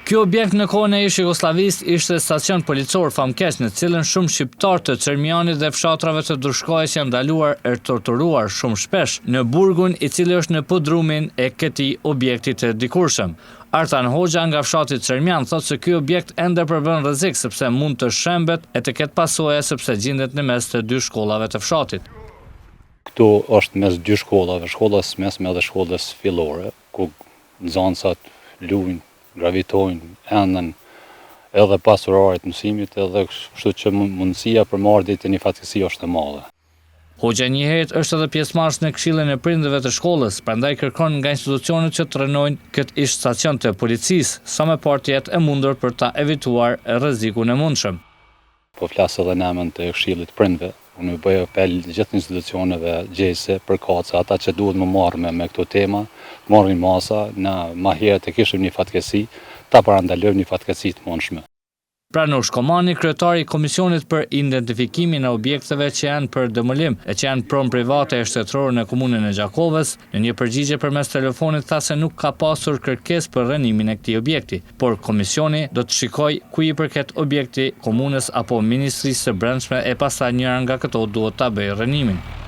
Ky objekt në kohën e ish-Jugosllavisë ishte stacion policor famkeq në të cilën shumë shqiptarë të Cërmjanit dhe fshatrave të Drushkajës janë ndaluar e torturuar shumë shpesh në burgun i cili është në podrumin e këtij objekti të dikurshëm. Artan Hoxha nga fshati Cërmjan thotë se ky objekt ende përbën rrezik sepse mund të shembet e të ketë pasoja sepse gjindet në mes të dy shkollave të fshatit. Këtu është mes dy shkollave, shkollës mesme dhe shkollës fillore, ku nxënësat luajnë, gravitojnë, enden edhe pas orarit të mësimit edhe kështu që mundësia për me ardhë deri te një fatkeqësi është e madhe. Hoxha njëherit është edhe pjesëmarrës në Këshillin e Prindërve të shkollës, prandaj kërkon nga institucionet që të rrënojnë këtë ish-stacion të policisë, sa më parë të jetë e mundur për ta evituar rrezikun e mundshëm. Po flas edhe në emën të Këshillit të Prindëve. Unë u bëj apel gjithë institucioneve gjegjëse, përkatëse, ata që duhet me u marrë me me këto tema, të marrin masa, na ma herët e kishim një fatkeqësi, ta parandalojmë një fatkeqësi të mundshme. Pranush Komani, kryetar i Komisionit për Identifikimin e Objekteve që janë për demolim e që janë pronë private e shtetërore në Komunën e Gjakovës, në një përgjigje përmes telefonit tha se nuk ka pasur kërkesë për rrënimin e këtij objekti. Por komisioni do të shikojë kujt i përket objekti, komunës apo Ministrisë së Brendshme e pastaj njëra nga këto duhet ta bëjë rrënimin.